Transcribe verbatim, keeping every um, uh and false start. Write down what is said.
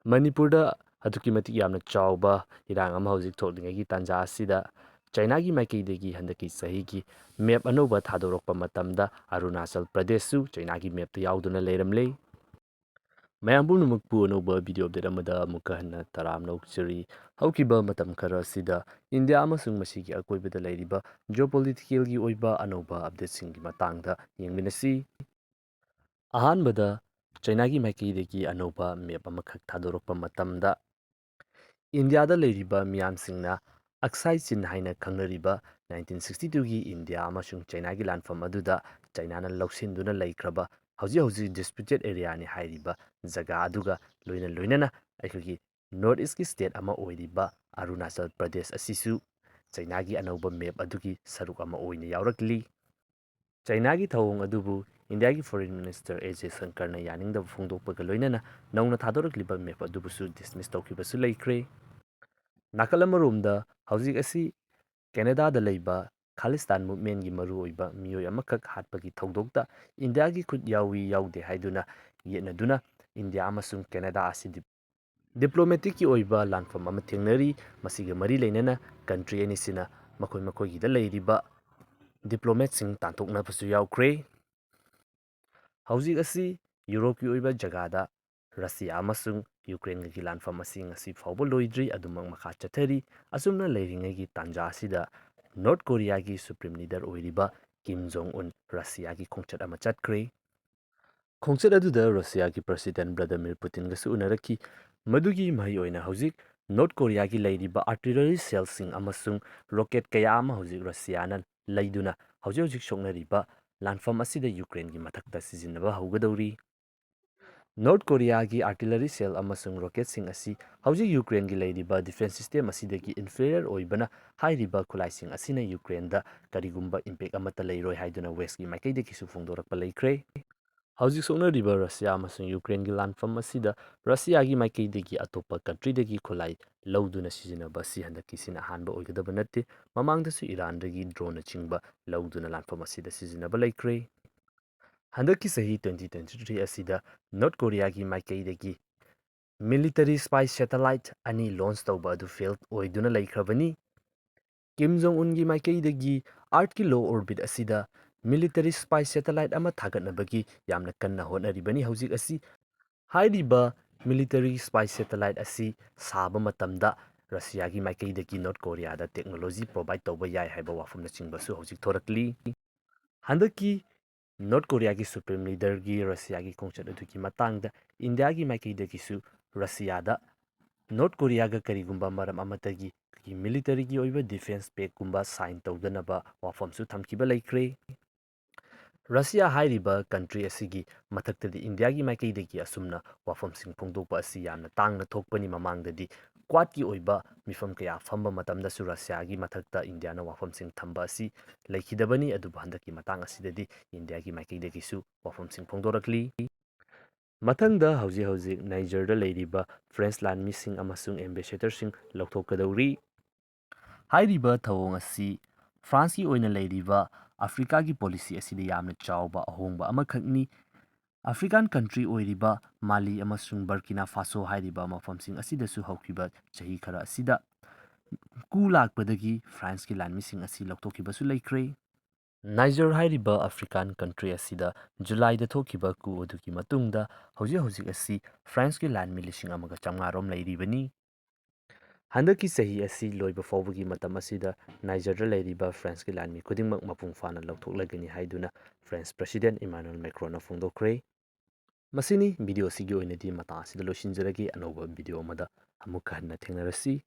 ꯃꯅꯤꯄꯨꯔꯗ ꯑꯗꯨꯛꯀꯤ ꯃꯇꯤꯛ ꯌꯥꯝꯅ ꯆꯥꯎꯕ ꯏꯔꯥꯡ ꯑꯃ ꯍꯧꯖꯤꯛ ꯊꯣꯛꯂꯤꯉꯩꯒꯤ ꯇꯥꯟꯖꯥ ꯑꯁꯤꯗ ꯆꯩꯅꯥꯒꯤ ꯃꯥꯏꯀꯩꯗꯒꯤ ꯍꯟꯗꯛꯀꯤ ꯆꯍꯤꯒꯤ ꯃꯦꯞ ꯑꯅꯧꯕ ꯊꯥꯗꯣꯔꯛꯄ ꯃꯇꯝꯗ ꯑꯔꯨꯅꯥꯆꯜ ꯄ꯭ꯔꯗꯦꯁꯁꯨ ꯆꯩꯅꯥꯒꯤ ꯃꯦꯞꯇ ꯌꯥꯎꯗꯨꯅ ꯂꯩꯔꯝꯂꯦ꯫ ꯃꯌꯥꯝ ꯄꯨꯝꯅꯃꯛꯄꯨ ꯑꯅꯧꯕ ꯚꯤꯗꯤꯑꯣ ꯑꯞꯗꯦꯠ ꯑꯃꯗ ꯑꯃꯨꯛꯀ ꯍꯟꯅ ꯇꯔꯥꯝꯅ ꯑꯣꯛꯆꯔꯤ꯫ ꯍꯧꯈꯤꯕ ꯃꯇꯝ ꯈꯔ ꯑꯁꯤꯗ ꯏꯟꯗꯤꯌꯥ ꯑꯃꯁꯨꯡ ꯃꯁꯤꯒꯤ ꯑꯀꯣꯏꯕꯗ ꯂꯩꯔꯤꯕ ꯖꯤꯑꯣꯄꯣꯂꯤꯇꯤꯀꯦꯜꯒꯤ ꯑꯣꯏꯕ ꯑꯅꯧꯕ ꯑꯞꯗꯦꯠꯁꯤꯡꯒꯤ ꯃꯇꯥꯡꯗ ꯌꯦꯡꯃꯤꯟꯅꯁꯤ꯫ ꯑꯍꯥꯟꯕꯗ ꯆꯩꯅꯥꯒꯤ ꯃꯥꯏꯀꯩꯗꯒꯤ ꯑꯅꯧꯕ ꯃꯦꯞ ꯑꯃꯈꯛ ꯊꯥꯗꯣꯔꯛꯄ ꯃꯇꯝꯗ, ꯏꯟꯗꯤꯌꯥꯗ ꯂꯩꯔꯤꯕ ꯃꯤꯌꯥꯝꯁꯤꯡꯅ ꯑꯛꯁꯥꯏ ꯆꯤꯟ ꯍꯥꯏꯅ ꯈꯪꯅꯔꯤꯕ ꯅꯥꯏꯟꯇꯤꯟ ꯁꯤꯛꯁꯇꯤ ꯇꯨꯒꯤ ꯏꯟꯗꯤꯌꯥ ꯑꯃꯁꯨꯡ ꯆꯩꯅꯥꯒꯤ ꯂꯥꯟꯐꯝ ꯑꯗꯨꯗ ꯆꯩꯅꯥꯅ ꯂꯧꯁꯤꯟꯗꯨꯅ ꯂꯩꯈ꯭ꯔꯕ ꯍꯧꯖꯤꯛ ꯍꯧꯖꯤꯛ ꯗꯤꯁꯄ꯭ꯌꯨꯇꯦꯠ ꯑꯦꯔꯤꯌꯥꯅꯤ ꯍꯥꯏꯔꯤꯕ ꯖꯒꯥ ꯑꯗꯨꯒ ꯂꯣꯏꯅ ꯂꯣꯏꯅꯅ ꯑꯩꯈꯣꯏꯒꯤ ꯅꯣꯔꯠ ꯏꯁꯀꯤ ꯁ꯭ꯇꯦꯠ ꯑꯃ ꯑꯣꯏꯔꯤꯕ ꯑꯔꯨꯅꯥꯆꯜ ꯄ꯭ꯔꯗꯦꯁ ꯑꯁꯤꯁꯨ ꯆꯩꯅꯥꯒꯤ ꯑꯅꯧꯕ ꯃꯦꯞ ꯑꯗꯨꯒꯤ ꯁꯔꯨꯛ ꯑꯃ ꯑꯣꯏꯅ ꯌꯥꯎꯔꯛꯂꯤ꯫ ꯆꯩꯅꯥꯒꯤ ꯊꯧꯑꯣꯡ ꯑꯗꯨꯕꯨ ꯏꯟꯗꯤꯌꯥꯒꯤ ꯐꯣꯔꯦꯟ ꯃꯤꯅꯤꯁꯇꯔ ꯑꯦꯁ ꯖꯌꯁꯪꯀꯔꯅ ꯌꯥꯅꯤꯡꯗꯕ ꯐꯣꯡꯗꯣꯛꯄꯒ ꯂꯣꯏꯅꯅ ꯅꯧꯅ ꯊꯥꯗꯣꯔꯛꯂꯤꯕ ꯃꯦꯞ ꯑꯗꯨꯕꯨꯁꯨ ꯗꯤꯁꯃꯤꯁ ꯇꯧꯈꯤꯕꯁꯨ ꯂꯩꯈ꯭ꯔꯦ꯫ ꯅꯥꯀꯜ ꯑꯃꯔꯣꯝꯗ ꯍꯧꯖꯤꯛ ꯑꯁꯤ ꯀꯦꯅꯦꯗꯥꯗ ꯂꯩꯕ ꯈꯥꯂꯤꯁꯇꯥꯟ ꯃꯨꯚꯃꯦꯟꯒꯤ ꯃꯔꯨꯑꯣꯏꯕ ꯃꯤꯑꯣꯏ ꯑꯃꯈꯛ ꯍꯥꯠꯄꯒꯤ ꯊꯧꯗꯣꯛꯇ ꯏꯟꯗꯤꯌꯥꯒꯤ ꯈꯨꯠ ꯌꯥꯎꯏ ꯌꯥꯎꯗꯦ ꯍꯥꯏꯗꯨꯅ ꯌꯦꯠꯅꯗꯨꯅ ꯏꯟꯗꯤꯌꯥ ꯑꯃꯁꯨꯡ ꯀꯦꯅꯦꯗꯥ ꯑꯁꯤ ꯗꯤꯞ-, ꯗꯤꯄ꯭ꯂꯣꯃꯦꯇꯤꯛꯀꯤ ꯑꯣꯏꯕ ꯂꯥꯟꯐꯝ ꯑꯃ ꯊꯦꯡꯅꯔꯤ꯫ ꯃꯁꯤꯒ ꯃꯔꯤ ꯂꯩꯅꯅ ꯀꯟꯇ꯭ꯔꯤ ꯑꯅꯤꯁꯤꯅ ꯃꯈꯣꯏ ꯃꯈꯣꯏꯒꯤꯗ ꯂꯩꯔꯤꯕ ꯗꯤꯄ꯭ꯂꯣꯃꯦꯠꯁꯤꯡ ꯇꯥꯟꯊꯣꯛꯅꯕꯁꯨ ꯌꯥꯎꯈ꯭ꯔꯦ꯫ ꯍꯧꯖꯤꯛ ꯑꯁꯤ ꯌꯨꯔꯣꯞꯀꯤ ꯑꯣꯏꯕ ꯖꯒꯥꯗ ꯔꯁꯤꯌꯥ ꯑꯃꯁꯨꯡ ꯌꯨꯀ꯭ꯔꯦꯟꯒꯒꯤ ꯂꯥꯟꯐꯝ ꯑꯁꯤ ꯉꯁꯤ ꯐꯥꯎꯕ ꯂꯣꯏꯗ꯭ꯔꯤ, ꯑꯗꯨꯃꯛ ꯃꯈꯥ ꯆꯠꯊꯔꯤ꯫ ꯑꯁꯨꯝꯅ ꯂꯩꯔꯤꯉꯩꯒꯤ ꯇꯥꯟꯖꯥ ꯑꯁꯤꯗ ꯅꯣꯔꯠ ꯀꯣꯔꯤꯌꯥꯒꯤ ꯁꯨꯄ꯭ꯔꯤꯝ ꯂꯤꯗꯔ ꯑꯣꯏꯔꯤꯕ ꯀꯤꯝ ꯖꯣꯡ ꯎꯟ ꯔꯁꯤꯌꯥꯒꯤ ꯈꯣꯡꯆꯠ ꯑꯃ ꯆꯠꯈ꯭ꯔꯦ꯫ ꯈꯣꯡꯆꯠ ꯑꯗꯨꯗ ꯔꯁꯤꯌꯥꯒꯤ ꯄ꯭ꯔꯁꯤꯗꯦꯟ ꯚ꯭ꯂꯥꯗꯤꯃꯤꯔ ꯄꯨꯇꯤꯟꯒꯁꯨ ꯎꯅꯔꯛꯈꯤ꯫ ꯃꯗꯨꯒꯤ ꯃꯍꯩ ꯑꯣꯏꯅ ꯍꯧꯖꯤꯛ ꯅꯣꯔꯠ ꯀꯣꯔꯤꯌꯥꯒꯤ ꯂꯩꯔꯤꯕ ꯑꯥꯔꯇꯤꯂꯔꯤ ꯁꯦꯜꯁꯤꯡ ꯑꯃꯁꯨꯡ ꯔꯣꯀꯦꯠ ꯀꯌꯥ ꯑꯃ ꯍꯧꯖꯤꯛ ꯔꯁꯤꯌꯥꯅ ꯂꯩꯗꯨꯅ ꯍꯧꯖꯤꯛ ꯍꯧꯖꯤꯛ ꯁꯣꯛꯅꯔꯤꯕ ꯂꯥꯟꯐꯝ ꯑꯁꯤꯗ ꯌꯨꯀ꯭ꯔꯦꯟꯒꯤ ꯃꯊꯛꯇ ꯁꯤꯖꯤꯟꯅꯕ ꯍꯧꯒꯗꯧꯔꯤ꯫ ꯅꯣꯔꯠ ꯀꯣꯔꯤꯌꯥꯒꯤ ꯑꯥꯔꯇꯤꯂꯔꯤ ꯁꯦꯜ ꯑꯃꯁꯨꯡ ꯔꯣꯀꯦꯠꯁꯤꯡ ꯑꯁꯤ ꯍꯧꯖꯤꯛ ꯌꯨꯀ꯭ꯔꯦꯟꯒꯤ ꯂꯩꯔꯤꯕ ꯗꯤꯐꯦꯟꯁ ꯁꯤꯁꯇꯦꯝ ꯑꯁꯤꯗꯒꯤ ꯏꯟꯐꯤꯔꯤꯌꯔ ꯑꯣꯏꯕꯅ ꯍꯥꯏꯔꯤꯕ ꯈꯨꯠꯂꯥꯏꯁꯤꯡ ꯑꯁꯤꯅ ꯌꯨꯀ꯭ꯔꯦꯟꯗ ꯀꯔꯤꯒꯨꯝꯕ ꯏꯝꯄꯦꯛ ꯑꯃꯠꯇ ꯂꯩꯔꯣꯏ ꯍꯥꯏꯗꯨꯅ ꯋꯦꯁꯀꯤ ꯃꯥꯏꯀꯩꯗꯒꯤꯁꯨ ꯐꯣꯡꯗꯣꯔꯛꯄ ꯂꯩꯈ꯭ꯔꯦ꯫ ꯍꯧꯖꯤꯛ ꯁꯣꯛꯅꯔꯤꯕ ꯔꯁꯤꯌꯥ ꯑꯃꯁꯨꯡ ꯌꯨꯀ꯭ꯔꯦꯟꯒꯤ ꯂꯥꯟꯐꯝ ꯑꯁꯤꯗ ꯔꯁꯤꯌꯥꯒꯤ ꯃꯥꯏꯀꯩꯗꯒꯤ ꯑꯇꯣꯞꯄ ꯀꯟꯇ꯭ꯔꯤꯗꯒꯤ ꯈꯨꯠꯂꯥꯏ ꯂꯧꯗꯨꯅ ꯁꯤꯖꯤꯟꯅꯕ ꯑꯁꯤ ꯍꯟꯗꯛꯀꯤꯁꯤꯅ ꯑꯍꯥꯟꯕ ꯑꯣꯏꯒꯗꯕ ꯅꯠꯇꯦ꯫ ꯃꯃꯥꯡꯗꯁꯨ ꯏꯔꯥꯟꯗꯒꯤ ꯗ꯭ꯔꯣꯟꯅꯆꯤꯡꯕ ꯂꯧꯗꯨꯅ ꯂꯥꯟꯐꯝ ꯑꯁꯤꯗ ꯁꯤꯖꯤꯟꯅꯕ ꯂꯩꯈ꯭ꯔꯦ꯫ ꯍꯟꯗꯛꯀꯤ ꯆꯍꯤ ꯇ꯭ꯋꯦꯟꯇꯤ ꯇ꯭ꯋꯦꯟꯇꯤ ꯊ꯭ꯔꯤ ꯑꯁꯤꯗ ꯅꯣꯔꯠ ꯀꯣꯔꯤꯌꯥꯒꯤ ꯃꯥꯏꯀꯩꯗꯒꯤ military spy satellite ꯑꯅꯤ launch ꯇꯧꯕ ꯑꯗꯨ fail ꯑꯣꯏꯗꯨꯅ ꯂꯩꯈ꯭ꯔꯕꯅꯤ꯫ ꯀꯤꯝ ꯖꯣꯡ ꯎꯟꯒꯤ ꯃꯥꯏꯀꯩꯗꯒꯤ Earthꯀꯤ low orbit ꯑꯁꯤꯗ military spy satellite ꯑꯃ ꯊꯥꯒꯠꯅꯕꯒꯤ ꯌꯥꯝꯅ ꯀꯟꯅ ꯍꯣꯠꯅꯔꯤꯕꯅꯤ ꯍꯧꯖꯤꯛ ꯑꯁꯤ꯫ ꯍꯥꯏꯔꯤꯕ military spy satellite ꯑꯁꯤ ꯁꯥꯕ ꯃꯇꯝꯗ ꯔꯁꯤꯌꯥꯒꯤ ꯃꯥꯏꯀꯩꯗꯒꯤ ꯅꯣꯔꯠ ꯀꯣꯔꯤꯌꯥꯗ technology provide ꯇꯧꯕ ꯌꯥꯏ ꯍꯥꯏꯕ ꯋꯥꯐꯝꯅꯆꯤꯡꯕꯁꯨ ꯍꯧꯖꯤꯛ ꯊꯣꯔꯛꯂꯤ꯫ ꯍꯟꯗꯛꯀꯤ ꯅꯣꯔꯠ ꯀꯣꯔꯤꯌꯥꯒꯤ supreme leaderꯒꯤ ꯔꯁꯤꯌꯥꯒꯤ ꯈꯣꯡꯆꯠ ꯑꯗꯨꯒꯤ ꯃꯇꯥꯡꯗ ꯏꯟꯗꯤꯌꯥꯒꯤ ꯃꯥꯏꯀꯩꯗꯒꯤꯁꯨ ꯔꯁꯤꯌꯥꯗ ꯅꯣꯔꯠ ꯀꯣꯔꯤꯌꯥꯒ ꯀꯔꯤꯒꯨꯝꯕ ꯃꯔꯝ ꯑꯃꯠꯇꯒꯤ militaryꯒꯤ ꯑꯣꯏꯕ defence pactꯀꯨꯝꯕ sign ꯇꯧꯗꯅꯕ ꯋꯥꯐꯝꯁꯨ ꯊꯝꯈꯤꯕ ꯂꯩꯈ꯭ꯔꯦ꯫ ꯔꯁꯤꯌꯥ ꯍꯥꯏꯔꯤꯕ country ꯑꯁꯤꯒꯤ ꯃꯊꯛꯇꯗꯤ ꯏꯟꯗꯤꯌꯥꯒꯤ ꯃꯥꯏꯀꯩꯗꯒꯤ ꯑꯁꯨꯝꯅ ꯋꯥꯐꯝꯁꯤꯡ ꯐꯣꯡꯗꯣꯛꯄ ꯑꯁꯤ ꯌꯥꯝꯅ ꯇꯥꯡꯅ ꯊꯣꯛꯄꯅꯤ꯫ ꯃꯃꯥꯡꯗꯗꯤ Quadꯀꯤ ꯑꯣꯏꯕ ꯃꯤꯐꯝ ꯀꯌꯥ ꯐꯝꯕ ꯃꯇꯝꯗꯁꯨ ꯔꯁꯤꯌꯥꯒꯤ ꯃꯊꯛꯇ ꯏꯟꯗꯤꯌꯥꯅ ꯋꯥꯐꯝꯁꯤꯡ ꯊꯝꯕ ꯑꯁꯤ ꯂꯩꯈꯤꯗꯕꯅꯤ꯫ ꯑꯗꯨꯕꯨ ꯍꯟꯗꯛꯀꯤ ꯃꯇꯥꯡ ꯑꯁꯤꯗꯗꯤ ꯏꯟꯗꯤꯌꯥꯒꯤ ꯃꯥꯏꯀꯩꯗꯒꯤꯁꯨ ꯋꯥꯐꯝꯁꯤꯡ ꯐꯣꯡꯗꯣꯔꯛꯂꯤ꯫ ꯃꯊꯪꯗ ꯍꯧꯖꯤꯛ ꯍꯧꯖꯤꯛ ꯅꯥꯏꯖꯔꯗ ꯂꯩꯔꯤꯕ French ꯂꯥꯟꯃꯤꯁꯤꯡ ꯑꯃꯁꯨꯡ ambassadorꯁꯤꯡ ꯂꯧꯊꯣꯛꯀꯗꯧꯔꯤ꯫ ꯍꯥꯏꯔꯤꯕ ꯊꯧꯑꯣꯡ ꯑꯁꯤ Franceꯀꯤ ꯑꯣꯏꯅ ꯂꯩꯔꯤꯕ ꯑꯐ꯭ꯔꯤꯀꯥꯒꯤ policy ꯑꯁꯤꯗ ꯌꯥꯝꯅ ꯆꯥꯎꯕ ꯑꯍꯣꯡꯕ ꯑꯃꯈꯛꯅꯤ꯫ African country ꯑꯣꯏꯔꯤꯕ ꯃꯥꯂꯤ ꯑꯃꯁꯨꯡ ꯕꯔꯀꯤꯅꯥ ꯐꯥꯁꯣ ꯍꯥꯏꯔꯤꯕ ꯃꯐꯝꯁꯤꯡ ꯑꯁꯤꯗꯁꯨ ꯍꯧꯈꯤꯕ ꯆꯍꯤ ꯈꯔ ꯑꯁꯤꯗ coup ꯂꯥꯛꯄꯗꯒꯤ Franceꯀꯤ ꯂꯥꯟꯃꯤꯁꯤꯡ ꯑꯁꯤ ꯂꯧꯊꯣꯛꯈꯤꯕꯁꯨ ꯂꯩꯈ꯭ꯔꯦ꯫ ꯅꯥꯏꯖꯔ ꯍꯥꯏꯔꯤꯕ African country ꯑꯁꯤꯗ Julyꯗ ꯊꯣꯛꯈꯤꯕ coup ꯑꯗꯨꯒꯤ ꯃꯇꯨꯡꯗ ꯍꯧꯖꯤꯛ ꯍꯧꯖꯤꯛ ꯑꯁꯤ Franceꯀꯤ ꯂꯥꯟꯃꯤ ꯂꯤꯁꯤꯡ ꯑꯃꯒ ꯆꯥꯝꯃꯉꯥ ꯔꯣꯝ ꯂꯩꯔꯤꯕꯅꯤ꯫ ꯍꯟꯗꯛꯀꯤ ꯆꯍꯤ ꯑꯁꯤ ꯂꯣꯏꯕ ꯐꯥꯎꯕꯒꯤ ꯃꯇꯝ ꯑꯁꯤꯗ ꯅꯥꯏꯖꯔꯗ ꯂꯩꯔꯤꯕ Franceꯀꯤ ꯂꯥꯟꯃꯤ ꯈꯨꯗꯤꯡꯃꯛ ꯃꯄꯨꯡ ꯐꯥꯅ ꯂꯧꯊꯣꯛꯂꯒꯅꯤ ꯍꯥꯏꯗꯨꯅ French President Emmanuel Macronꯅ ꯐꯣꯡꯗꯣꯛꯈ꯭ꯔꯦ꯫ ꯃꯁꯤꯅꯤ video ꯑꯁꯤꯒꯤ ꯑꯣꯏꯅꯗꯤ ꯃꯇꯥꯡ ꯑꯁꯤꯗ ꯂꯣꯏꯁꯤꯟꯖꯔꯒꯦ꯫ ꯑꯅꯧꯕ video ꯑꯃꯗ ꯑꯃꯨꯛꯀ ꯍꯟꯅ ꯊꯦꯡꯅꯔꯁꯤ꯫